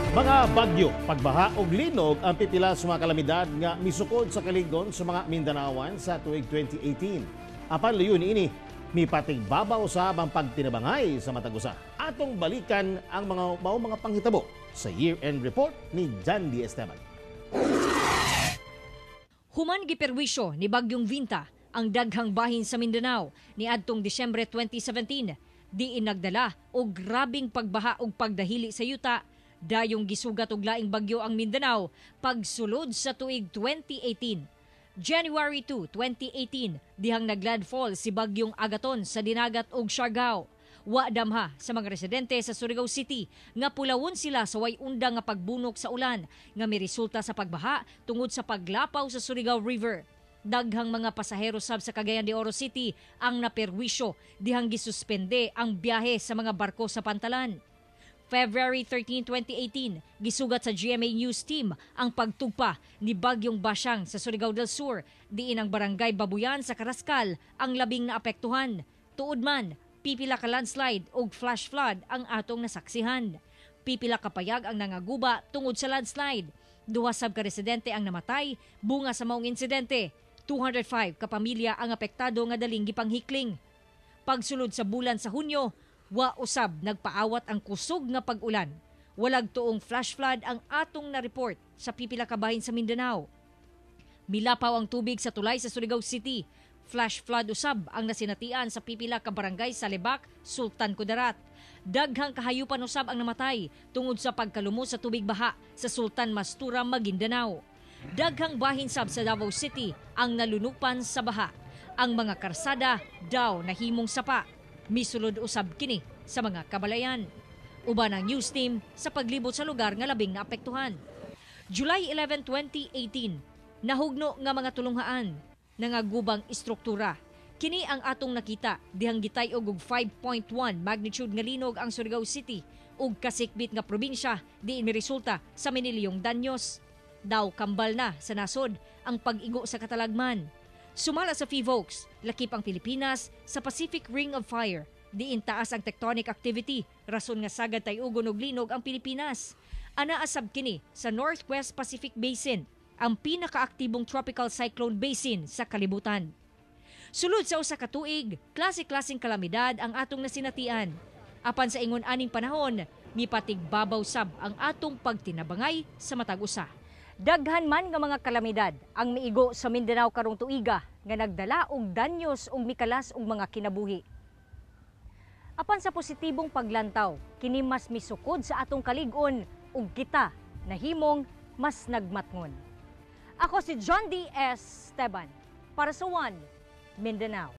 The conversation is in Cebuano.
Mga bagyo, pagbaha ug linog ang pipila sa mga kalamidad nga misukod sa kalig-on sa mga Mindanaoan sa tuig 2018. Apan luyo niini, mipatigbabaw usab ang pagtinabangay sa matag usa. Atong balikan ang mga mao mga panghitabo sa year-end report ni Jandy Esteban. Human giperwisyo ni Bagyong Vinta ang daghang bahin sa Mindanao niadtong Disyembre 2017, diin nagdala og grabing pagbaha ug pagdahili sa yuta. Dayong gisugat og laing bagyo ang Mindanao pagsulod sa tuig 2018. January 2, 2018, dihang naglandfall si Bagyong Agaton sa Dinagat ug Siargao. Wa damha sa mga residente sa Surigao City nga pulawon sila sa way undang nga pagbunok sa ulan nga miresulta sa pagbaha tungod sa paglapaw sa Surigao River. Daghang mga pasahero sab sa Cagayan de Oro City ang naperwisyo dihang gisuspende ang biyahe sa mga barko sa pantalan. February 13, 2018, gisugat sa GMA News Team ang pagtugpa ni Bagyong Basyang sa Surigao del Sur, diin ang barangay Babuyan sa Carrascal ang labing naapektuhan. Tuod man, pipila ka landslide ug flash flood ang atong nasaksihan. Pipila ka payag ang nangaguba tungod sa landslide. Duha sab ka residente ang namatay bunga sa maong insidente. 205 ka pamilya ang apektado nga daling gipanghikling. Pagsulod sa bulan sa Hunyo, wa usab nagpaawat ang kusog nga pag-ulan. Walag tuong flash flood ang atong na-report sa pipila ka bahin sa Mindanao. Milapaw ang tubig sa tulay sa Surigao City. Flash flood usab ang nasinatian sa pipila ka barangay sa Lebak, Sultan Kudarat. Daghang kahayupan usab ang namatay tungod sa pagkalumos sa tubig baha sa Sultan Mastura, Maguindanao. Daghang bahin sab sa Davao City ang nalunupan sa baha. Ang mga karsada daw nahimong sapa. Misulod usab kini sa mga kabalayan. Uban ang news team sa paglibot sa lugar nga labing naapektuhan. July 11, 2018, nahugno nga mga tulunghaan, nangagubang istruktura. Kini ang atong nakita dihang gitay-og og 5.1 magnitude nga linog ang Surigao City ug kasikbit nga probinsya, diin miresulta sa minilyong danyos. Daw kambal na sa nasod ang pag-igo sa katalagman. Sumala sa PHIVOLCS, lakip ang Pilipinas sa Pacific Ring of Fire. Diin taas ang tectonic activity, rason nga sagad tay-ugon og linog ang Pilipinas. Anaa sab kini sa Northwest Pacific Basin, ang pinakaaktibong tropical cyclone basin sa kalibutan. Sulod sa usa ka tuig, klase-klaseng kalamidad ang atong nasinatian. Apan sa ingon aning panahon, mipatigbabaw sab ang atong pagtinabangay sa matag usa. Daghan man nga mga kalamidad ang miigo sa Mindanao karong tuiga nga nagdala og danyos ug mikalas og mga kinabuhi. Apan sa positibong paglantaw, kini mas misukod sa atong kalig-on ug kita nahimong mas nagmatngon. Ako si John D. S. Esteban para sa One Mindanao.